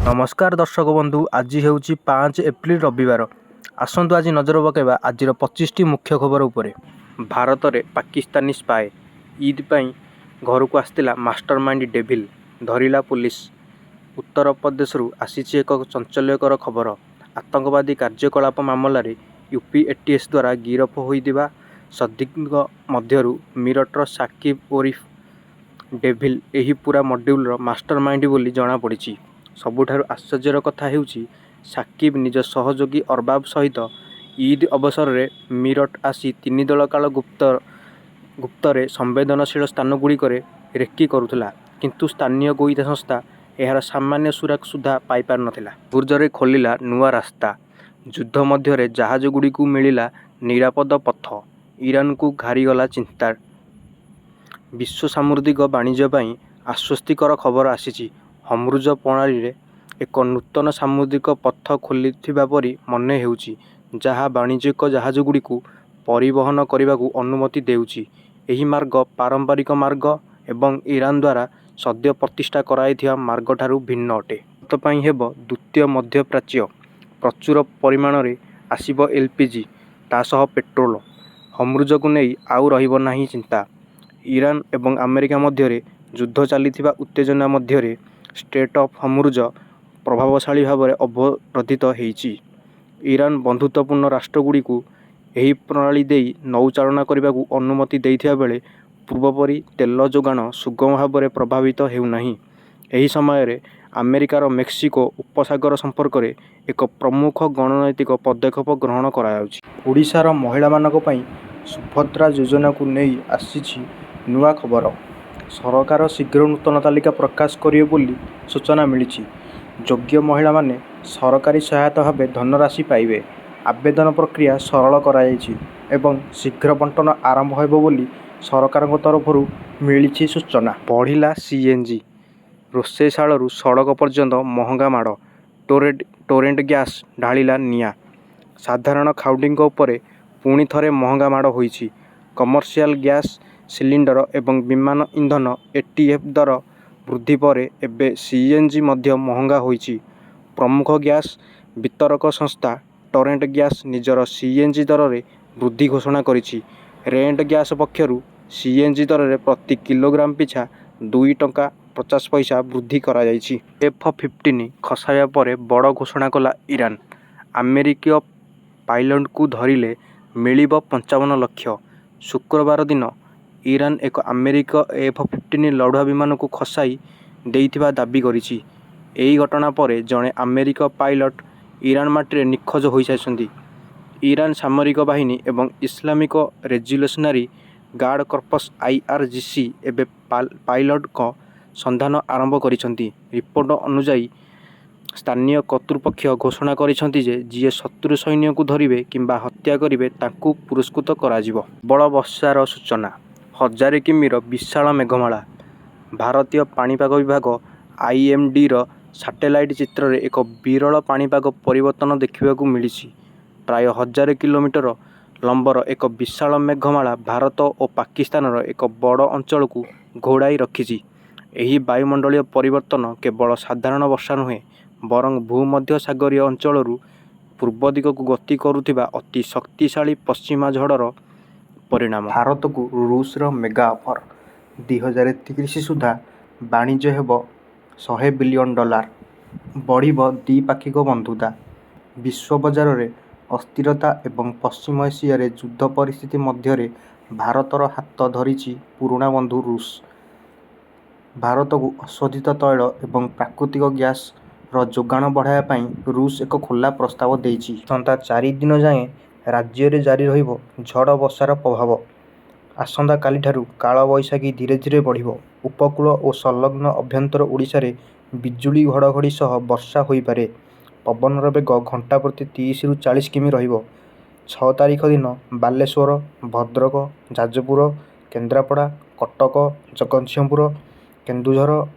ନମସ୍କାର ଦର୍ଶକ ବନ୍ଧୁ, ଆଜି ହେଉଛି 5 ଏପ୍ରିଲ, ରବିବାର। ଆସନ୍ତୁ ଆଜି ନଜର ପକାଇବା ଆଜିର 25ଟି ମୁଖ୍ୟ ଖବର ଉପରେ। ଭାରତରେ ପାକିସ୍ତାନୀ ସ୍ପାଏ, ଇଦ୍ ପାଇଁ ଘରକୁ ଆସିଥିଲା ମାଷ୍ଟରମାଇଣ୍ଡ ଡେଭିଲ, ଧରିଲା ପୋଲିସ। ଉତ୍ତରପ୍ରଦେଶରୁ ଆସିଛି ଏକ ଚାଞ୍ଚଲ୍ୟକର ଖବର। ଆତଙ୍କବାଦୀ କାର୍ଯ୍ୟକଳାପ ମାମଲାରେ ୟୁପି ଏଟିଏସ ଦ୍ୱାରା ଗିରଫ ହୋଇଥିବା ସନ୍ଦିଗ୍ଧଙ୍କ ମଧ୍ୟରୁ ମିରଟର ସାକିବ ଓରିଫ ଡେଭିଲ ଏହି ପୂରା ମଡ୍ୟୁଲର ମାଷ୍ଟରମାଇଣ୍ଡ ବୋଲି ଜଣାପଡ଼ିଛି। ସବୁଠାରୁ ଆଶ୍ଚର୍ଯ୍ୟର କଥା ହେଉଛି, ସାକିବ ନିଜ ସହଯୋଗୀ ଅରବାବ ସହିତ ଇଦ୍ ଅବସରରେ ମିରଟ ଆସି 3 ଦିନ କାଳ ଗୁପ୍ତରେ ସମ୍ବେଦନଶୀଳ ସ୍ଥାନଗୁଡ଼ିକରେ ରେକି କରୁଥିଲା। କିନ୍ତୁ ସ୍ଥାନୀୟ ଗୋଇନ୍ଦା ସଂସ୍ଥା ଏହାର ସାମାନ୍ୟ ସୁରାକ ସୁଦ୍ଧା ପାଇପାରିନଥିଲା। ହର୍ମୁଜରେ ଖୋଲିଲା ନୂଆ ରାସ୍ତା, ଯୁଦ୍ଧ ମଧ୍ୟରେ ଜାହାଜଗୁଡ଼ିକୁ ମିଳିଲା ନିରାପଦ ପଥ, ଇରାନକୁ ଘାରିଲା ଚିନ୍ତା। ବିଶ୍ୱ ସାମୁଦ୍ରିକ ବାଣିଜ୍ୟ ପାଇଁ ଆଶ୍ୱସ୍ତିକର ଖବର ଆସିଛି। ହର୍ମୁଜ ପ୍ରଣାଳୀରେ ଏକ ନୂତନ ସାମୁଦ୍ରିକ ପଥ ଖୋଲିଥିବା ପରି ମନେ ହେଉଛି, ଯାହା ବାଣିଜ୍ୟିକ ଜାହାଜଗୁଡ଼ିକୁ ପରିବହନ କରିବାକୁ ଅନୁମତି ଦେଉଛି। ଏହି ମାର୍ଗ ପାରମ୍ପରିକ ମାର୍ଗ ଏବଂ ଇରାନ ଦ୍ୱାରା ସଦ୍ୟ ପ୍ରତିଷ୍ଠା କରାଯାଇଥିବା ମାର୍ଗଠାରୁ ଭିନ୍ନ ଅଟେ। ଭାରତ ପାଇଁ ହେବ ଦ୍ୱିତୀୟ ମଧ୍ୟପ୍ରାଚ୍ୟ, ପ୍ରଚୁର ପରିମାଣରେ ଆସିବ ଏଲପିଜି ତା ସହ ପେଟ୍ରୋଲ। ହର୍ମୁଜକୁ ନେଇ ଆଉ ରହିବ ନାହିଁ ଚିନ୍ତା। ଇରାନ ଏବଂ ଆମେରିକା ମଧ୍ୟରେ ଯୁଦ୍ଧ ଚାଲିଥିବା ଉତ୍ତେଜନା ମଧ୍ୟରେ ଷ୍ଟ୍ରେଟ୍ ଅଫ୍ ହର୍ମୁଜ ପ୍ରଭାବଶାଳୀ ଭାବରେ ଅବରୋଧିତ ହୋଇଛି। ଇରାନ ବନ୍ଧୁତ୍ୱପୂର୍ଣ୍ଣ ରାଷ୍ଟ୍ରଗୁଡ଼ିକୁ ଏହି ପ୍ରଣାଳୀ ଦେଇ ନୌଚାଳନା କରିବାକୁ ଅନୁମତି ଦେଇଥିବା ବେଳେ ପୂର୍ବ ପରି ତେଲ ଯୋଗାଣ ସୁଗମ ଭାବରେ ପ୍ରଭାବିତ ହେଉନାହିଁ। ଏହି ସମୟରେ ଆମେରିକାର ମେକ୍ସିକୋ ଉପସାଗର ସମ୍ପର୍କରେ ଏକ ପ୍ରମୁଖ ରଣନୈତିକ ପଦକ୍ଷେପ ଗ୍ରହଣ କରାଯାଉଛି। ଓଡ଼ିଶାର ମହିଳାମାନଙ୍କ ପାଇଁ ସୁଭଦ୍ରା ଯୋଜନାକୁ ନେଇ ଆସିଛି ନୂଆ ଖବର। ସରକାର ଶୀଘ୍ର ନୂତନ ତାଲିକା ପ୍ରକାଶ କରିବେ ବୋଲି ସୂଚନା ମିଳିଛି। ଯୋଗ୍ୟ ମହିଳାମାନେ ସରକାରୀ ସହାୟତା ଭାବେ ଧନରାଶି ପାଇବେ। ଆବେଦନ ପ୍ରକ୍ରିୟା ସରଳ କରାଯାଇଛି ଏବଂ ଶୀଘ୍ର ବଣ୍ଟନ ଆରମ୍ଭ ହେବ ବୋଲି ସରକାରଙ୍କ ତରଫରୁ ମିଳିଛି ସୂଚନା। ବଢ଼ିଲା ସିଏନଜି, ରୋଷେଇଶାଳରୁ ସଡ଼କ ପର୍ଯ୍ୟନ୍ତ ମହଙ୍ଗା ମାଡ଼, ଟୋରେଣ୍ଟ ଗ୍ୟାସ ଢାଳିଲା ନିଆଁ। ସାଧାରଣ ଖାଉଟିଙ୍କ ଉପରେ ପୁଣି ଥରେ ମହଙ୍ଗା ମାଡ଼ ହୋଇଛି। କମର୍ସିଆଲ ଗ୍ୟାସ ସିଲିଣ୍ଡର ଏବଂ ବିମାନ ଇନ୍ଧନ ଏଟିଏଫ ଦର ବୃଦ୍ଧି ପରେ ଏବେ ସିଏନଜି ମଧ୍ୟ ମହଙ୍ଗା ହୋଇଛି। ପ୍ରମୁଖ ଗ୍ୟାସ ବିତରକ ସଂସ୍ଥା ଟରେଣ୍ଟ ଗ୍ୟାସ ନିଜର ସିଏନଜି ଦରରେ ବୃଦ୍ଧି ଘୋଷଣା କରିଛି। ରେଣ୍ଟ ଗ୍ୟାସ ପକ୍ଷରୁ ସିଏନଜି ଦରରେ ପ୍ରତି କିଲୋଗ୍ରାମ ପିଛା 2 ଟଙ୍କା 50 ପଇସା ବୃଦ୍ଧି କରାଯାଇଛି। ଏଫ-15 ଖସାଇବା ପରେ ବଡ଼ ଘୋଷଣା କଲା ଇରାନ, ଆମେରିକୀୟ ପାଇଲଟଙ୍କୁ ଧରିଲେ ମିଳିବ 55 ଲକ୍ଷ। ଶୁକ୍ରବାର ଦିନ ଇରାନ ଏକ ଆମେରିକୀୟ ଏଫ-15 ଲଢୁଆ ବିମାନକୁ ଖସାଇ ଦେଇଥିବା ଦାବି କରିଛି। ଏହି ଘଟଣା ପରେ ଜଣେ ଆମେରିକୀୟ ପାଇଲଟ ଇରାନ ମାଟିରେ ନିଖୋଜ ହୋଇଯାଇଛନ୍ତି। ଇରାନ ସାମରିକ ବାହିନୀ ଏବଂ ଇସଲାମିକ ରେଜୁଲ୍ୟୁସନାରୀ ଗାର୍ଡ କର୍ପସ ଆଇଆରଜିସି ଏବେ ପାଇଲଟଙ୍କ ସନ୍ଧାନ ଆରମ୍ଭ କରିଛନ୍ତି। ରିପୋର୍ଟ ଅନୁଯାୟୀ, ସ୍ଥାନୀୟ କର୍ତ୍ତୃପକ୍ଷ ଘୋଷଣା କରିଛନ୍ତି ଯେ ଯିଏ ଶତ୍ରୁ ସୈନ୍ୟଙ୍କୁ ଧରିବେ କିମ୍ବା ହତ୍ୟା କରିବେ ତାଙ୍କୁ ପୁରସ୍କୃତ କରାଯିବ। ପ୍ରବଳ ବର୍ଷାର ସୂଚନା, ହଜାରେ କିମିର ବିଶାଳ ମେଘମାଳା। ଭାରତୀୟ ପାଣିପାଗ ବିଭାଗ ଆଇଏମଡିର ସାଟେଲାଇଟ ଚିତ୍ରରେ ଏକ ବିରଳ ପାଣିପାଗ ପରିବର୍ତ୍ତନ ଦେଖିବାକୁ ମିଳିଛି। ପ୍ରାୟ ହଜାରେ କିଲୋମିଟର ଲମ୍ବର ଏକ ବିଶାଳ ମେଘମାଳା ଭାରତ ଓ ପାକିସ୍ତାନର ଏକ ବଡ଼ ଅଞ୍ଚଳକୁ ଘୋଡ଼ାଇ ରଖିଛି। ଏହି ବାୟୁମଣ୍ଡଳୀୟ ପରିବର୍ତ୍ତନ କେବଳ ସାଧାରଣ ବର୍ଷା ନୁହେଁ, ବରଂ ଭୂମଧ୍ୟସାଗରୀୟ ଅଞ୍ଚଳରୁ ପୂର୍ବ ଦିଗକୁ ଗତି କରୁଥିବା ଅତି ଶକ୍ତିଶାଳୀ ପଶ୍ଚିମା ଝଡ଼ର ପରିଣାମ। ଭାରତକୁ ଋଷର ମେଗା ଅଫର, 2030 ସୁଦ୍ଧା ବାଣିଜ୍ୟ ହେବ 100 ବିଲିୟନ ଡଲାର, ବଢ଼ିବ ଦ୍ୱିପାକ୍ଷିକ ବନ୍ଧୁତା। ବିଶ୍ୱ ବଜାରରେ ଅସ୍ଥିରତା ଏବଂ ପଶ୍ଚିମ ଏସିଆରେ ଯୁଦ୍ଧ ପରିସ୍ଥିତି ମଧ୍ୟରେ ଭାରତର ହାତ ଧରିଛି ପୁରୁଣା ବନ୍ଧୁ ଋଷ। ଭାରତକୁ ଅଶୋଧିତ ତୈଳ ଏବଂ ପ୍ରାକୃତିକ ଗ୍ୟାସର ଯୋଗାଣ ବଢ଼ାଇବା ପାଇଁ ଋଷ ଏକ ଖୋଲା ପ୍ରସ୍ତାବ ଦେଇଛି। ଆସନ୍ତା 4 ଦିନ ଯାଏଁ ରାଜ୍ୟରେ ଜାରି ରହିବ ଝଡ଼ ବର୍ଷାର ପ୍ରଭାବ। ଆସନ୍ତାକାଲିଠାରୁ କାଳବୈଶାଖୀ ଧୀରେ ଧୀରେ ବଢ଼ିବ। ଉପକୂଳ ଓ ସଂଲଗ୍ନ ଆଭ୍ୟନ୍ତର ଓଡ଼ିଶାରେ ବିଜୁଳି ଘଡ଼ଘଡ଼ି ସହ ବର୍ଷା ହୋଇପାରେ। ପବନର ବେଗ ଘଣ୍ଟାପ୍ରତି 30ରୁ 40 କିମି ରହିବ। 6 ତାରିଖ ଦିନ ବାଲେଶ୍ୱର, ଭଦ୍ରକ, ଯାଜପୁର, କେନ୍ଦ୍ରାପଡ଼ା, କଟକ, ଜଗତସିଂହପୁର, କେନ୍ଦୁଝର,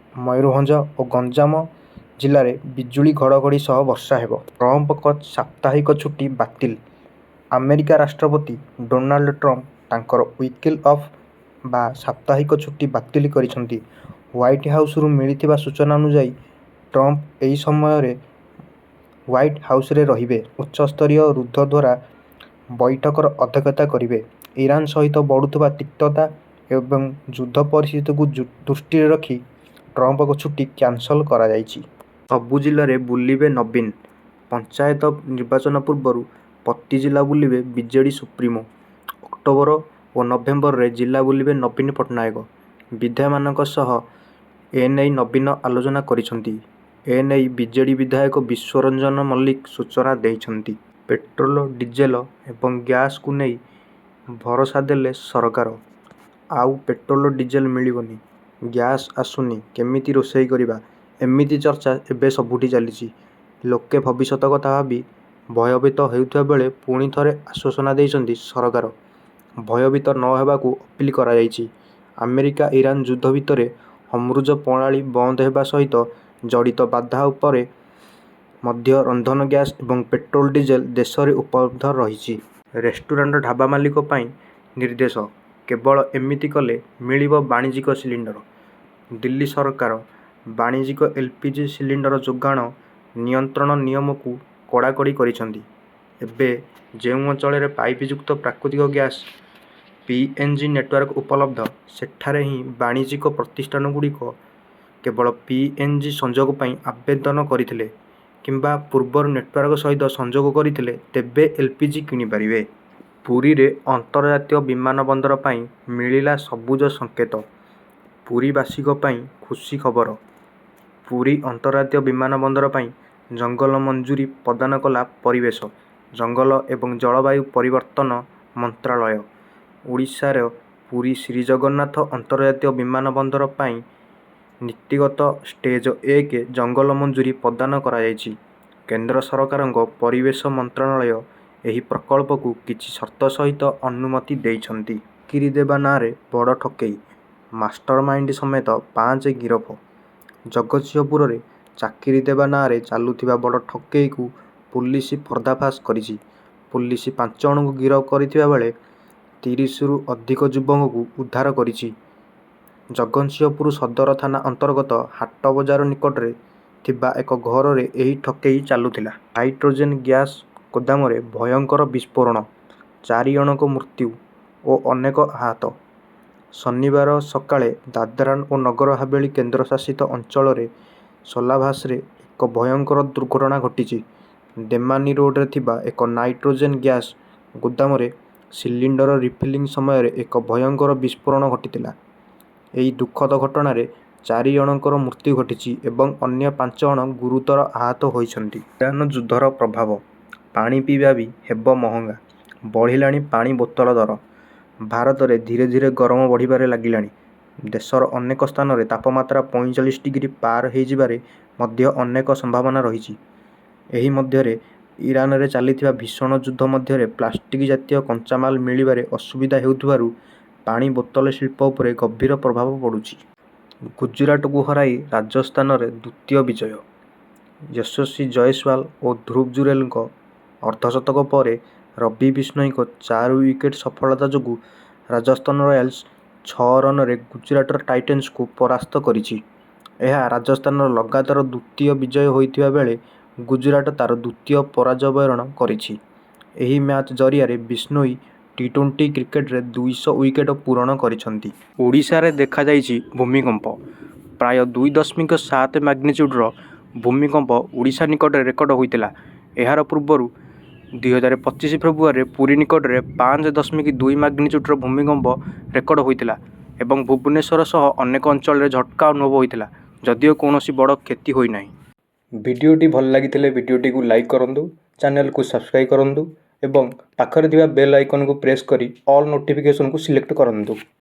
ମୟୂରଭଞ୍ଜ ଓ ଗଞ୍ଜାମ ଜିଲ୍ଲାରେ ବିଜୁଳି ଘଡ଼ଘଡ଼ି ସହ ବର୍ଷା ହେବ। ଟ୍ରମ୍ପଙ୍କ ସାପ୍ତାହିକ ଛୁଟି ବାତିଲ ଆମେରିକା ରାଷ୍ଟ୍ରପତି ଡୋନାଲ୍ଡ ଟ୍ରମ୍ପ ତାଙ୍କର ୱିକଲି ଅଫ୍ ବା ସାପ୍ତାହିକ ଛୁଟି ବାତିଲ କରିଛନ୍ତି। ହ୍ୱାଇଟ ହାଉସରୁ ମିଳିଥିବା ସୂଚନା ଅନୁଯାୟୀ, ଟ୍ରମ୍ପ ଏହି ସମୟରେ ହ୍ୱାଇଟ ହାଉସରେ ରହିବେ। ଉଚ୍ଚସ୍ତରୀୟ ରୁଦ୍ଧଦ୍ୱାର ବୈଠକର ଅଧ୍ୟକ୍ଷତା କରିବେ। ଇରାନ ସହିତ ବଢ଼ୁଥିବା ତିକ୍ତତା ଏବଂ ଯୁଦ୍ଧ ପରିସ୍ଥିତିକୁ ଦୃଷ୍ଟିରେ ରଖି ଟ୍ରମ୍ପଙ୍କ ଛୁଟି କ୍ୟାନସଲ କରାଯାଇଛି। ସବୁ ଜିଲ୍ଲାରେ ବୁଲିବେ ନବୀନ। ପଞ୍ଚାୟତ ନିର୍ବାଚନ ପୂର୍ବରୁ ପ୍ରତି ଜିଲ୍ଲା ବୁଲିବେ ବିଜେଡି ସୁପ୍ରିମୋ। ଅକ୍ଟୋବର ଓ ନଭେମ୍ବରରେ ଜିଲ୍ଲା ବୁଲିବେ ନବୀନ ପଟ୍ଟନାୟକ। ବିଧାୟକମାନଙ୍କ ସହ ଏନେଇ ନବୀନ ଆଲୋଚନା କରିଛନ୍ତି। ଏନେଇ ବିଜେଡି ବିଧାୟକ ବିଶ୍ୱରଞ୍ଜନ ମଲ୍ଲିକ ସୂଚନା ଦେଇଛନ୍ତି। ପେଟ୍ରୋଲ, ଡିଜେଲ ଏବଂ ଗ୍ୟାସକୁ ନେଇ ଭରସା ଦେଲେ ସରକାର। ଆଉ ପେଟ୍ରୋଲ ଡିଜେଲ ମିଳିବନି, ଗ୍ୟାସ ଆସୁନି କେମିତି ରୋଷେଇ କରିବା ଏମିତି ଚର୍ଚ୍ଚା ଏବେ ସବୁଠି ଚାଲିଛି। ଲୋକେ ଭବିଷ୍ୟତ କଥା ଭାବି ଭୟଭୀତ ହେଉଥିବା ବେଳେ ପୁଣି ଥରେ ଆଶ୍ୱାସନା ଦେଇଛନ୍ତି ସରକାର। ଭୟଭୀତ ନହେବାକୁ ଅପିଲ କରାଯାଇଛି। ଆମେରିକା-ଇରାନ ଯୁଦ୍ଧ ଭିତରେ ହର୍ମୁଜ ପ୍ରଣାଳୀ ବନ୍ଦ ହେବା ସହିତ ଜଡ଼ିତ ବାଧା ପରେ ମଧ୍ୟ ରନ୍ଧନ ଗ୍ୟାସ ଏବଂ ପେଟ୍ରୋଲ-ଡିଜେଲ ଦେଶରେ ଉପଲବ୍ଧ ରହିଛି। ରେଷ୍ଟୁରାଣ୍ଟ, ଢାବା ମାଲିକଙ୍କ ପାଇଁ ନିର୍ଦ୍ଦେଶ, କେବଳ ଏମିତି କଲେ ମିଳିବ ବାଣିଜ୍ୟିକ ସିଲିଣ୍ଡର। ଦିଲ୍ଲୀ ସରକାର ବାଣିଜ୍ୟିକ ଏଲପିଜି ସିଲିଣ୍ଡର ଯୋଗାଣ ନିୟନ୍ତ୍ରଣ ନିୟମକୁ କଡ଼ାକଡ଼ି କରିଛନ୍ତି। ଏବେ ଯେଉଁ ଅଞ୍ଚଳରେ ପାଇପଯୁକ୍ତ ପ୍ରାକୃତିକ ଗ୍ୟାସ ପିଏନଜି ନେଟୱାର୍କ ଉପଲବ୍ଧ, ସେଠାରେ ହିଁ ବାଣିଜ୍ୟିକ ପ୍ରତିଷ୍ଠାନଗୁଡ଼ିକ କେବଳ ପିଏନଜି ସଂଯୋଗ ପାଇଁ ଆବେଦନ କରିଥିଲେ କିମ୍ବା ପୂର୍ବରୁ ନେଟୱାର୍କ ସହିତ ସଂଯୋଗ କରିଥିଲେ, ତେବେ ଏଲପିଜି କିଣିପାରିବେ। ପୁରୀରେ ଅନ୍ତର୍ଜାତୀୟ ବିମାନବନ୍ଦର ପାଇଁ ମିଳିଲା ସବୁଜ ସଙ୍କେତ। ପୁରୀବାସୀଙ୍କ ପାଇଁ ଖୁସି ଖବର। ପୁରୀ ଅନ୍ତର୍ଜାତୀୟ ବିମାନବନ୍ଦର ପାଇଁ ଜଙ୍ଗଲ ମଞ୍ଜୁରି ପ୍ରଦାନ କଲା ପରିବେଶ, ଜଙ୍ଗଲ ଏବଂ ଜଳବାୟୁ ପରିବର୍ତ୍ତନ ମନ୍ତ୍ରାଳୟ। ଓଡ଼ିଶାର ପୁରୀ ଶ୍ରୀଜଗନ୍ନାଥ ଅନ୍ତର୍ଜାତୀୟ ବିମାନବନ୍ଦର ପାଇଁ ନୀତିଗତ ଷ୍ଟେଜ-ଏକ ଜଙ୍ଗଲ ମଞ୍ଜୁରି ପ୍ରଦାନ କରାଯାଇଛି। କେନ୍ଦ୍ର ସରକାରଙ୍କ ପରିବେଶ ମନ୍ତ୍ରଣାଳୟ ଏହି ପ୍ରକଳ୍ପକୁ କିଛି ସର୍ତ୍ତ ସହିତ ଅନୁମତି ଦେଇଛନ୍ତି। ଚାକିରି ଦେବା ନାଁରେ ବଡ଼ ଠକେଇ, ମାଷ୍ଟରମାଇଣ୍ଡ ସମେତ ପାଞ୍ଚ ଗିରଫ। ଜଗତସିଂହପୁରରେ ଚାକିରି ଦେବା ନାଁରେ ଚାଲୁଥିବା ବଡ଼ ଠକେଇକୁ ପୋଲିସ ପର୍ଦ୍ଦାଫାଶ କରିଛି। ପୋଲିସ ପାଞ୍ଚ ଜଣଙ୍କୁ ଗିରଫ କରିଥିବା ବେଳେ 30ରୁ ଅଧିକ ଯୁବକଙ୍କୁ ଉଦ୍ଧାର କରିଛି। ଜଗତସିଂହପୁର ସଦର ଥାନା ଅନ୍ତର୍ଗତ ହାଟ ବଜାର ନିକଟରେ ଥିବା ଏକ ଘରରେ ଏହି ଠକେଇ ଚାଲୁଥିଲା। ନାଇଟ୍ରୋଜେନ ଗ୍ୟାସ ଗୋଦାମରେ ଭୟଙ୍କର ବିସ୍ଫୋରଣ, ଚାରି ଜଣଙ୍କ ମୃତ୍ୟୁ ଓ ଅନେକ ଆହତ। ଶନିବାର ସକାଳେ ଦାଦ୍ରା ଓ ନଗର ହାବେଳି କେନ୍ଦ୍ରଶାସିତ ଅଞ୍ଚଳର ସେଲାଭାସରେ ଏକ ଭୟଙ୍କର ଦୁର୍ଘଟଣା ଘଟିଛି। ଦମାନି ରୋଡରେ ଥିବା ଏକ ନାଇଟ୍ରୋଜେନ୍ ଗ୍ୟାସ ଗୋଦାମରେ ସିଲିଣ୍ଡର ରିଫିଲିଂ ସମୟରେ ଏକ ଭୟଙ୍କର ବିସ୍ଫୋରଣ ଘଟିଥିଲା। ଏହି ଦୁଃଖଦ ଘଟଣାରେ ଚାରି ଜଣଙ୍କର ମୃତ୍ୟୁ ଘଟିଛି ଏବଂ ଅନ୍ୟ ପାଞ୍ଚ ଜଣ ଗୁରୁତର ଆହତ ହୋଇଛନ୍ତି। ଇରାନ ଯୁଦ୍ଧର ପ୍ରଭାବ, ପାଣି ପିଇବା ବି ହେବ ମହଙ୍ଗା, ବଢ଼ିଲାଣି ପାଣି ବୋତଲ ଦର। ଭାରତରେ ଧୀରେ ଧୀରେ ଗରମ ବଢ଼ିବାରେ ଲାଗିଲାଣି। ଦେଶର ଅନେକ ସ୍ଥାନରେ ତାପମାତ୍ରା 45 ଡିଗ୍ରୀ ପାର ହୋଇଯିବାର ମଧ୍ୟ ଅନେକ ସମ୍ଭାବନା ରହିଛି। ଏହି ମଧ୍ୟରେ ଇରାନରେ ଚାଲିଥିବା ଭୀଷଣ ଯୁଦ୍ଧ ମଧ୍ୟରେ ପ୍ଲାଷ୍ଟିକ ଜାତୀୟ କଞ୍ଚାମାଲ ମିଳିବାରେ ଅସୁବିଧା ହେଉଥିବାରୁ ପାଣି ବୋତଲ ଶିଳ୍ପ ଉପରେ ଗଭୀର ପ୍ରଭାବ ପଡୁଛି। ଗୁଜରାଟକୁ ହରାଇ ରାଜସ୍ଥାନର ଦ୍ୱିତୀୟ ବିଜୟ। ଯଶସ୍ୱୀ ଜୟସ୍ୱାଲ ଓ ଧ୍ରୁବ ଜୁରେଲଙ୍କ ଅର୍ଦ୍ଧଶତକ ପରେ ରବି ବିଷ୍ଣୋଇଙ୍କ ଚାରି ୱିକେଟ ସଫଳତା ଯୋଗୁ ରାଜସ୍ଥାନ ରୟାଲ୍ସ 6 ରନରେ ଗୁଜରାଟ ଟାଇଟନ୍ସକୁ ପରାସ୍ତ କରିଛି। ଏହା ରାଜସ୍ଥାନର ଲଗାତାର ଦ୍ୱିତୀୟ ବିଜୟ ହୋଇଥିବା ବେଳେ ଗୁଜରାଟ ତା'ର ଦ୍ୱିତୀୟ ପରାଜୟ ବରଣ କରିଛି। ଏହି ମ୍ୟାଚ୍ ଜରିଆରେ ବିଷ୍ଣୋଇ ଟି-ଟ୍ୱେଣ୍ଟି କ୍ରିକେଟରେ 200 ୱିକେଟ ପୂରଣ କରିଛନ୍ତି। ଓଡ଼ିଶାରେ ଦେଖାଦେଇଛି ଭୂମିକମ୍ପ। ପ୍ରାୟ 2.7 ମାଗ୍ନିଚ୍ୟୁଡର ଭୂମିକମ୍ପ ଓଡ଼ିଶା ନିକଟରେ ରେକର୍ଡ ହୋଇଥିଲା। ଏହାର ପୂର୍ବରୁ 2025 ଫେବୃଆରୀରେ ପୁରୀ ନିକଟରେ 5.2 ମାଗ୍ନିଚ୍ୟୁଡର ଭୂମିକମ୍ପ ରେକର୍ଡ ହୋଇଥିଲା ଏବଂ ଭୁବନେଶ୍ୱର ସହ ଅନେକ ଅଞ୍ଚଳରେ ଝଟକା ଅନୁଭୂତ ହୋଇଥିଲା, ଯଦିଓ କୌଣସି ବଡ଼ କ୍ଷତି ହୋଇନାହିଁ। ଭିଡ଼ିଓଟି ଭଲ ଲାଗିଥିଲେ ଭିଡ଼ିଓଟିକୁ ଲାଇକ୍ କରନ୍ତୁ, ଚ୍ୟାନେଲକୁ ସବସ୍କ୍ରାଇବ୍ କରନ୍ତୁ ଏବଂ ପାଖରେ ଥିବା ବେଲ୍ ଆଇକନ୍କୁ ପ୍ରେସ୍ କରି ଅଲ୍ ନୋଟିଫିକେସନ୍କୁ ସିଲେକ୍ଟ କରନ୍ତୁ।